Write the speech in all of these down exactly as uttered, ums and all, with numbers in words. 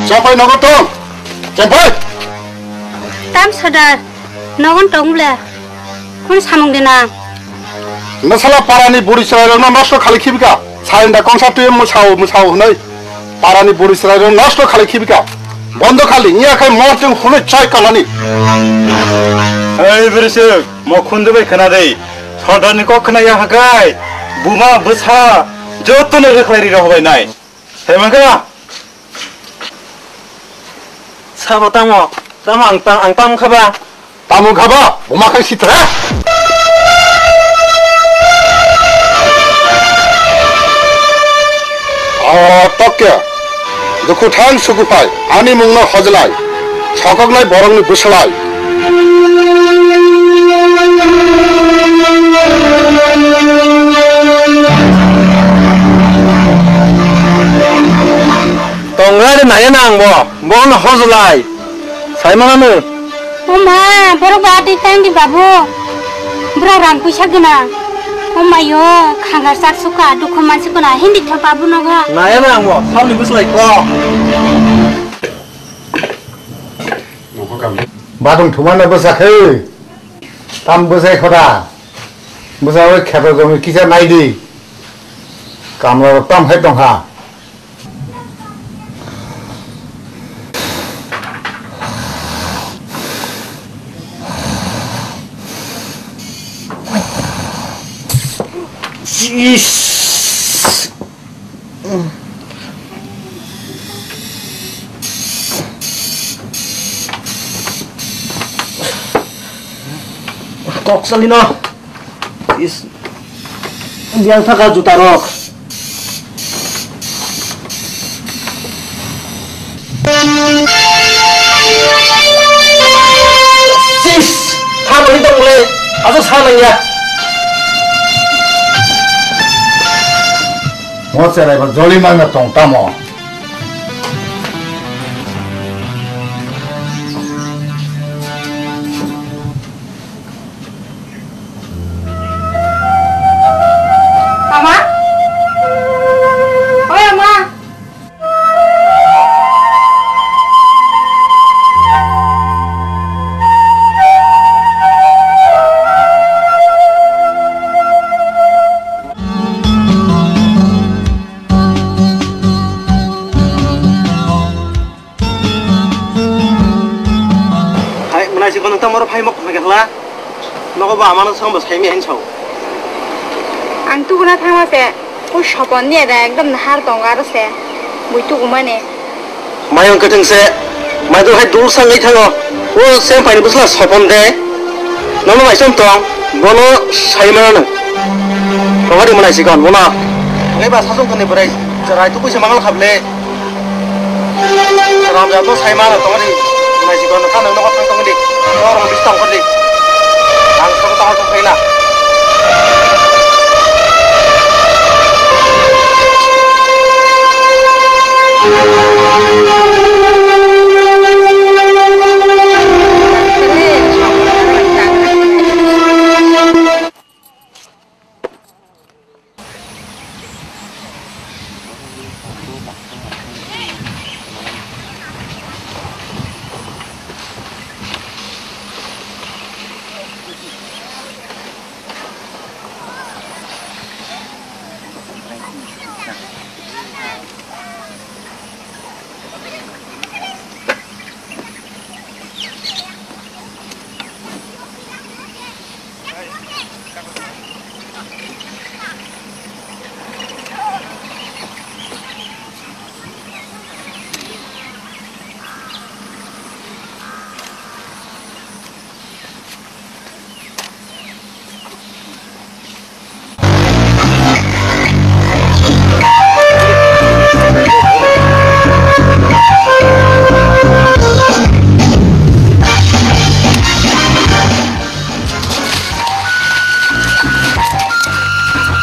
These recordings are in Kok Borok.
Chapai nogo tong. Chapai. Tam sadar. Nogon tong le. Kun samung dina. Masala parani buri chwrai rok no nosto khali khibika. Sainda kongsa tuye musao musao hwnwi. Parani buri chwrai rok nosto khali khibika. Bondo khali iya khai mor tong hwnwi chai kalani. Ei bwrwisuk, mo khundu bai khna dei. Sordar ni kok khna ya hakai. Buma bwsa joto no rwkhlai ri rok bai nai. Hai mangkha? Sabo tamo, tamo ang tam, ang tam khaba. Tamo khaba, buma khai sitra. O tokya, dukhu thang suku phai, ani mungno hojlai, sokoknai borokni bwswlai. Tongra de naya na ang bo, bo no hojlai. Sai mana no. O ma, borok ba atwi tang di babu. Bura rang puisa gwnang. O mayo, khangar sak suka, dukhu mansi kuna, hindi tho babu nogo. Naya na ang bo, sauni bwslai ko. Badung thumano bwsa khe. Tam bwsai khoda. Bwsa oi kheto jongni kisa naidi. Kamla rok tam hai tongkha. Jis. Kok salino. Is. Diang thaka juta rok. Sis, thamani tong le, aso sa nang ya. Mo cherai ba joli mangna tong tamo. Ama? Oi, ama! Hai, mwnai si kono tamo ro phai mok khna khe hla. Nogo bo amano song bo sai mi hen sao. Ang tuguna thangma se, o sopon ni ada ekdom nahar tongo aro se. Bui tugumani. Mayung kwthwng se, maidul hai dul sangwi thango. O se paini bwsla sopon de. Nono mai som tong, bono sai mana nang. Tongo di mwnai si kon, bono. Ngai ba sasong kani bwrai, cherai tu kuisa mangal khable. Ramjak no sai mano tongdi, mai si kono kha nang nogo thang tongdi, norok bis tong khodi. Ang sabo tong thang khaina.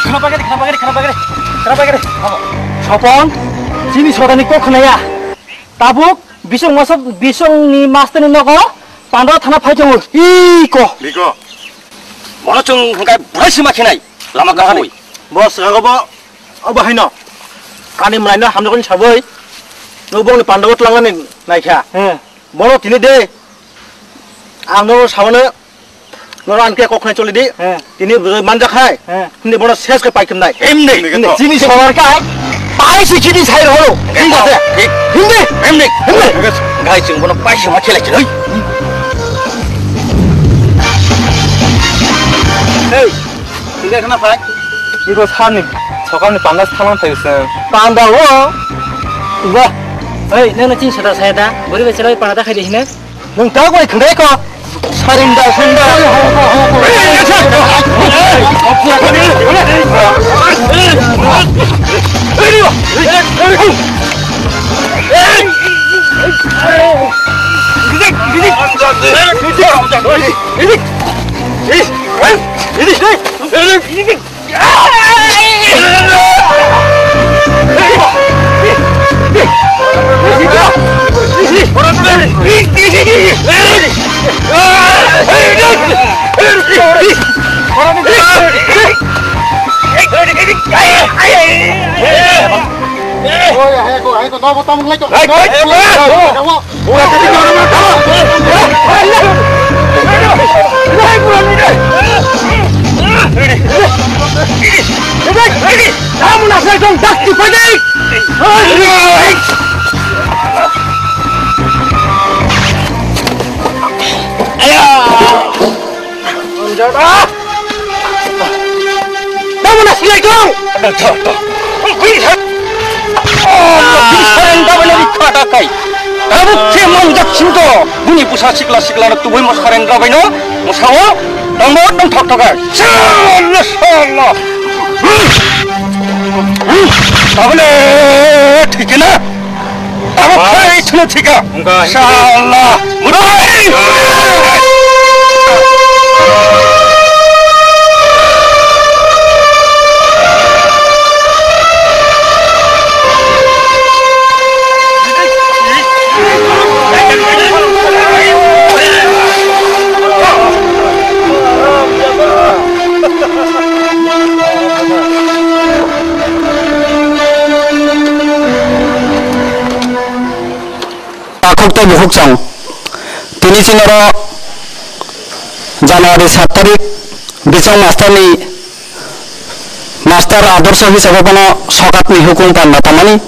Khana bagari, khana bagari, khana bagari, khana bagari. Sopon, chini sodani kok khnaya. Tabuk, bisong masa, bisong ni master ni nogo, pandra thana phai tongo. Iko. Biko. Bono chwng hwnkhe bwrwi sima khinai. Lama kahai. Boss, rago bo, obo haino. Ani mlaino hamjakni sabai. Nwng bongni pandao tlangnani naikha. He. Bono tini de. Ang no sabano. Noro ang khe kok khnai choli di. He. Tini bwrwi manjak hai. He. Hindi bono ses khe paikhem nai. Hindi. Hindi. Chini sorar ka. Pai si chini sai rolo. Hindi de. Hindi. Hindi. Hindi. Gai chwng bono pai si ma khelai chini. Hey. Hindi khna phai. Ibo sani sokalni panda thalang thai se. Panda o. Ba. Hey, nang na chini sada saya da. Bori bai chalai panda khai di hine. Nwng ta bai khndai ko. Sarinda, sarinda. Tamuna silai tong. Tabuk khe manjak singko. Buni busa sikla sikla no tubui mo sarendra bai no. Musao. Tongbo tong thok thok. Sala sala. Tabule thik na. Abo khai thwno thika. Wngkha. Shala. Murai. Takhuk tei bukhuk chwng. Tini chini oro January sat tarik Bisong master ni master adorsho hisabe bono sokatni hukum panda tamani.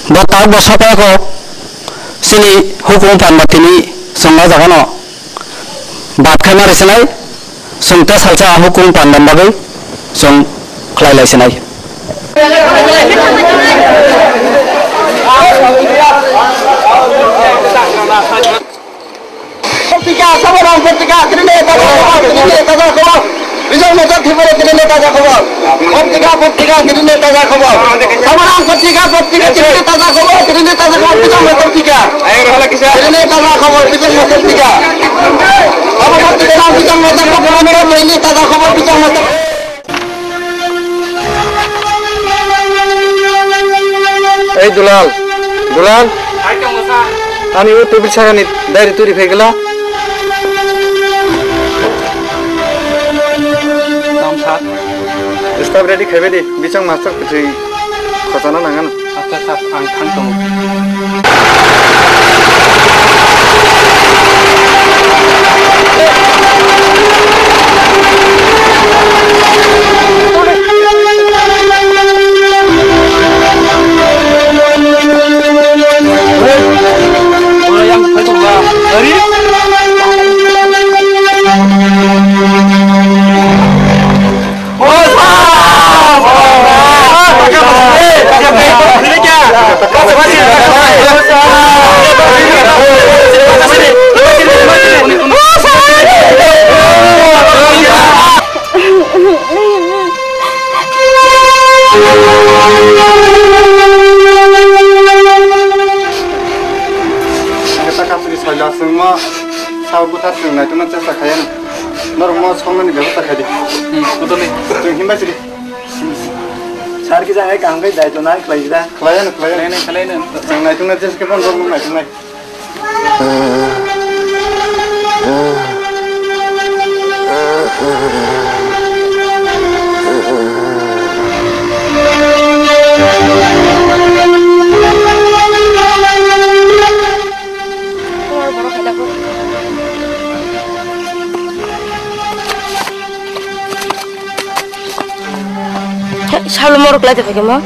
Bo tak bo sokha kho chini hukum panda tini chwng o jaga no. Bat khe mari sinai, chwng ta salsa a hukum panda bagwi chwng khlai lai sinai. Patrika, Samarang patrika, tini taja khobor, tini taja khobor. Bijak Masa Tripura tini taja khobor. Patrika, patrika, tini taja khobor. Samarang patrika, patrika, tini taja khobor, tini taja khobor, Bijak Masa Tripura. Tini taja khobor, Bijak Masa Tripura. Abo patrika, Bijak Masa Tripura, tini taja khobor, Bijak Masa. Ei Dulal, Dulal. Ani o table sakani diary turi phai gela. Tong sir. Staff ready khaibai di, Bisong master kwthwi khochana nangano. Acha sir, ang thang tongo. Sabo buthar chwng naitokna chesta khayan. Norokno songmani bebostha khaidi. Hmm, bodolni. Chwng himbai sidi. Sir kisa hai kaham khai daito nai khlai da. Khlaiya no, khlaiya. Khlai nai, khlai nai. Chwng naitokna chesta khe phone rok naitok nai. Salo morok lai tongphai khe mo.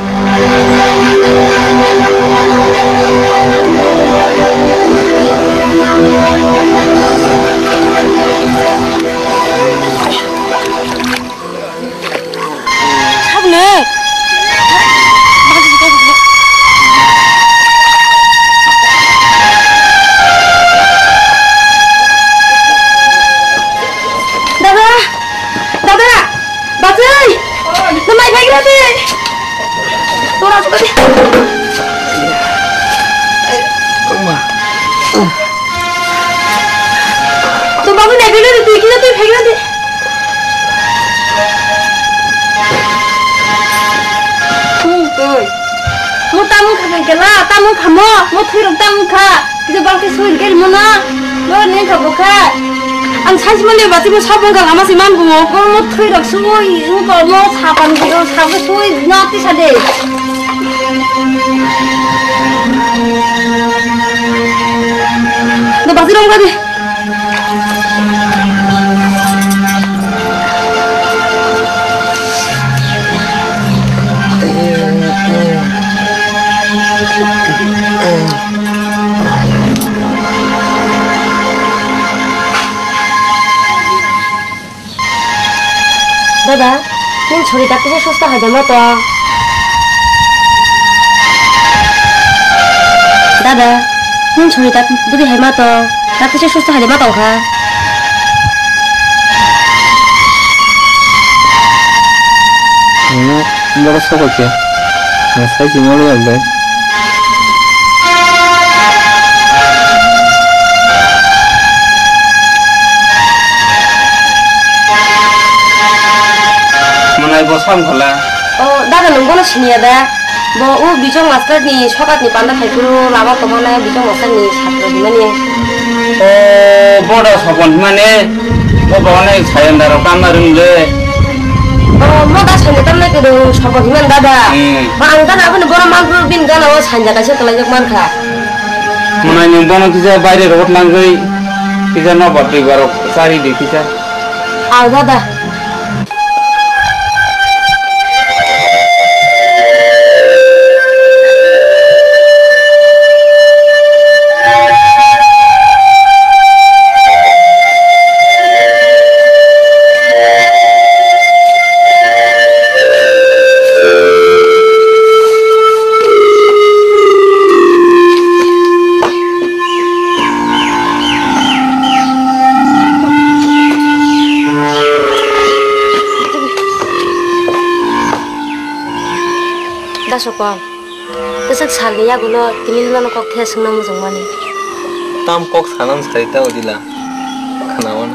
Sabni. Dada! Dada! Bachai! Nwng nai phaigra de! Tora suka de! Tong bagwi nai phaigra de, twi kisa twi phaigra de! Twi, twi. Mo tamung kha phai kela, tamung kha mo, mo thwi rok tamung kha. Kisa bang khe sui gel mo na. Mo ni kha bo kha. Ang sai mani bati mo sabung kha lama si man bungo. Mo, mo thwi rok sui, mo ko mo sapan ko sab sui na ti sa de. Do bati rong ga de. Dada, nwng sori daktisa susto hai de ma tong? Dada, nwng sori dak-, bwtwi hai ma tong? Daktisa susto hai de ma tong kha? Nwng borok sokol khe, nwng sai si molo ya ble. Mwnai bo sam khala. O, dada nwng bono siniya da? Bo o Bijong master ni sokat ni panda phaiphuru lama tongmani Bijong master ni satro himani. O, boda sopon himani. Bo bo ne sayanda ro kamna rung le. O, mo da sanya tamna ke do sopon himan dada. Hmm. Ba ang dada aboni bono manpru bin gana o sanja kaisa kalaijak mankha. Mwnai nwng bono kisa baire rok nangwi kisa nobar twi barok chari di kisa. Aw dada. Dasokol, kwchak salni yagulo tini nono kok the swngna muchungmani. Tam kok sanani sai ta udila khnawana.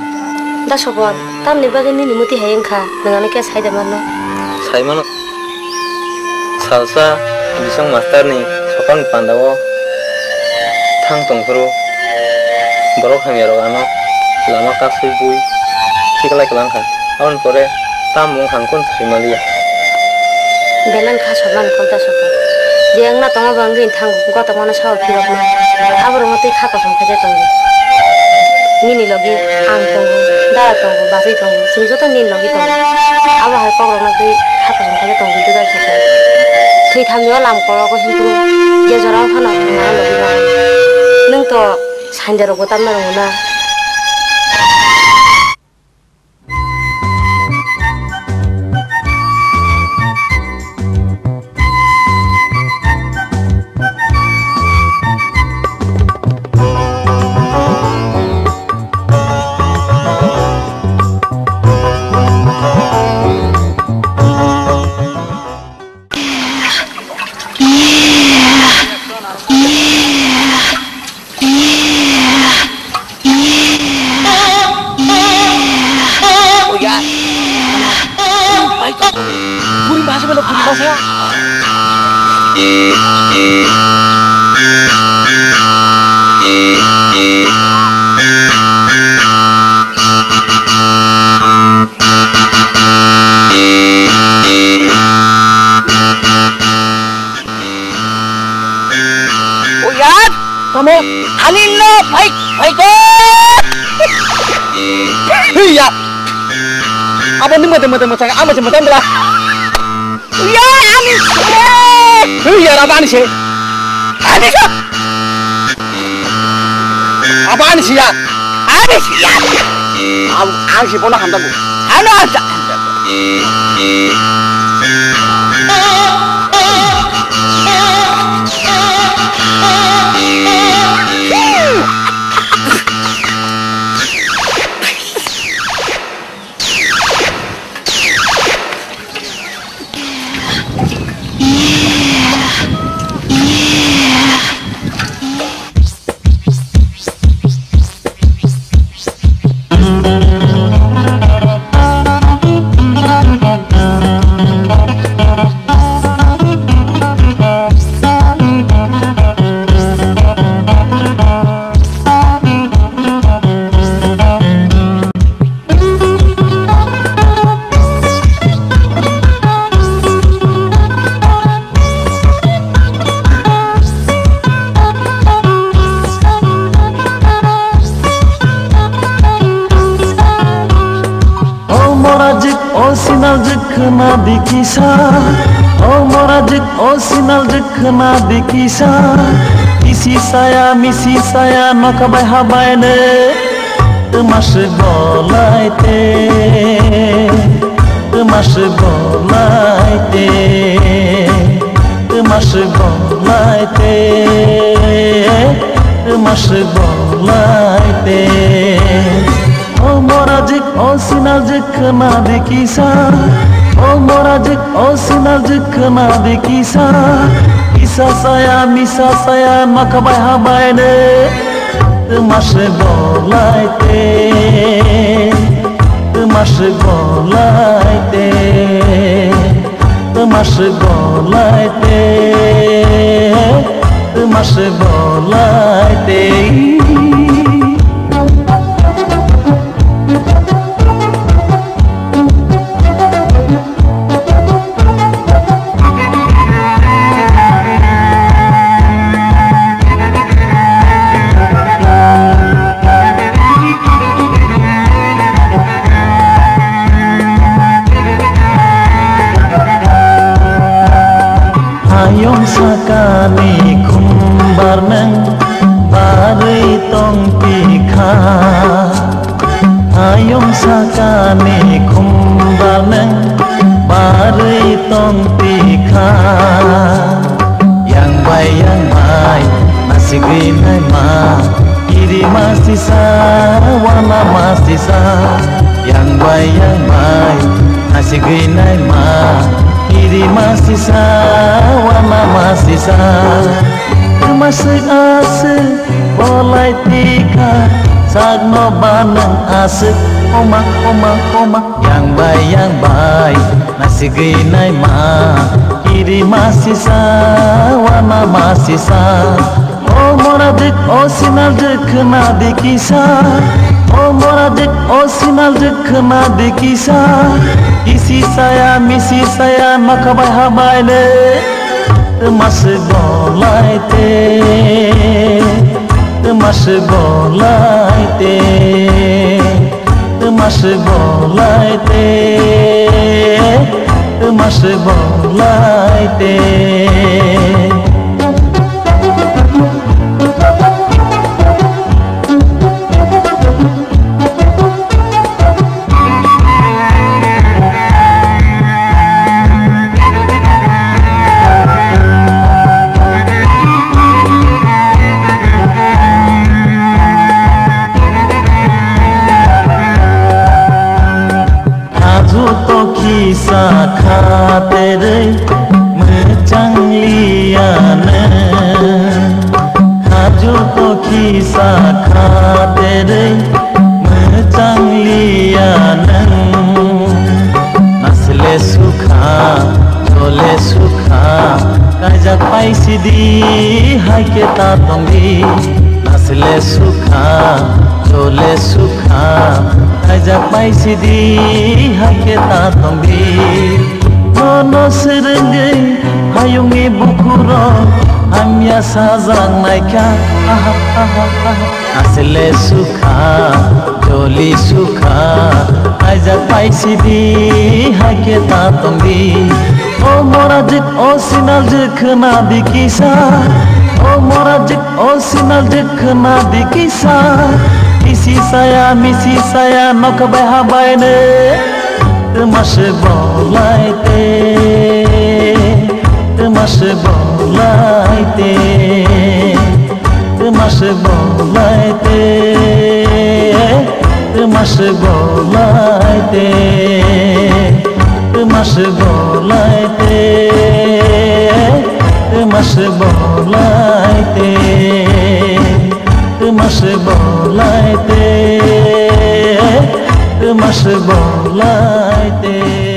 Dasokol, tamni bagwi nini muti hai wngkha, nwng ano khe sai da mano? Sai mano. Salsa Bisong master ni sokang panda o thang tongphuru borok hamya rok ano lama kasui bui khiklai kwlang kha. Aboni pore tamo wng kha ang kunu sai manliya. Belai kha sokmani kok da sokha. Je wngna tongma bo wngwi thango, gotokmano sao phirokma. Aborokno twi kha kosom khe je tongo. Nini logi ang tongo, dada tongo, bachwi tongo, chwng joto nini logi tongo. Abo hai kokrokno twi kha kosom khe je tongo, duda sokha. Thwi thamni o lam korogo hinphuru je jorao phano ang nang logi nang. Nwng to sanja rokbo tamna rwngo na. Oh ya. Buri masa mana buri masa. O yaar, tamo halil no bhai, bhai ko. Hey yaar. Abo ni mate mate mate, ama se mate mate. Ya, ani se. Hei, ya, abo ani se. Ani se. Abo ani se ya. Ani se ya. Ang, ang se bono hamjago. Ano hamjak, hamjak. O morajik, o sinaljik khwnadi kisa. O morajik, o sinaljik khwnadi kisa. Isi saya, misi saya, nokha bai habaino. Twmaswk bolai te, twmaswk bolai te, twmaswk bolai te, twmaswk bolai te. O morajik, o sinaljik khwnadi kisa. O morajik, o sinaljik khwnadi kisa. Kisa saya, misa saya, nokha bai habaino. Twmaswk bolai te, twmaswk bolai te, twmaswk bolai te, twmaswk bolai te. Hayung sakani khumbar nang barwi tong tikha. Hayung sakani khumbar nang barwi tong tikha. Yang bai, yang bai, nasigwi naima, kiri masisa, wana masisa. Yang bai, yang bai, nasigwi naima, kiri masisa, wana masisa. Masik asik, bolai tikha, sakno banang asik, oma, oma, oma. Yang bai, yang bai, nasigwi naima, kiri masisa, wana masisa. O morajik, o sinaljik khwnadi kisa. O morajik, o sinaljik khwnadi kisa. Isi saya, misi saya, nokha bai habaino. Twmaswk bolai te, twmaswk bolai te, twmaswk bolai te, twmaswk bolai te. Aju to kisa khaterwi mwchang liya nang. Aju to kisa khaterwi mwchang liya nang. Nasle sukha, jole sukha, kaijak paisidi, haikhe ta tongdi. Nasle sukha, jole sukha, kaijak paisidi, haikhe ta tongdi. Nono swrwngwi hayungni bukhurok hamya sajak naikha. Aha, aha, aha. Asle sukha, joli sukha, kaijak paisidi, haikhe ta tongdi. O morajik, o sinaljik, khwnadi kisa. O morajik, o sinaljik, khwnadi kisa. Isi saya, misi saya, nokha bai habaino. Twma se bolai te, twma se bolai te, twma se bolai te, twma se bolai te, twma se bolai te, twma se bolai te, twma se bolai te, twma se bolai te.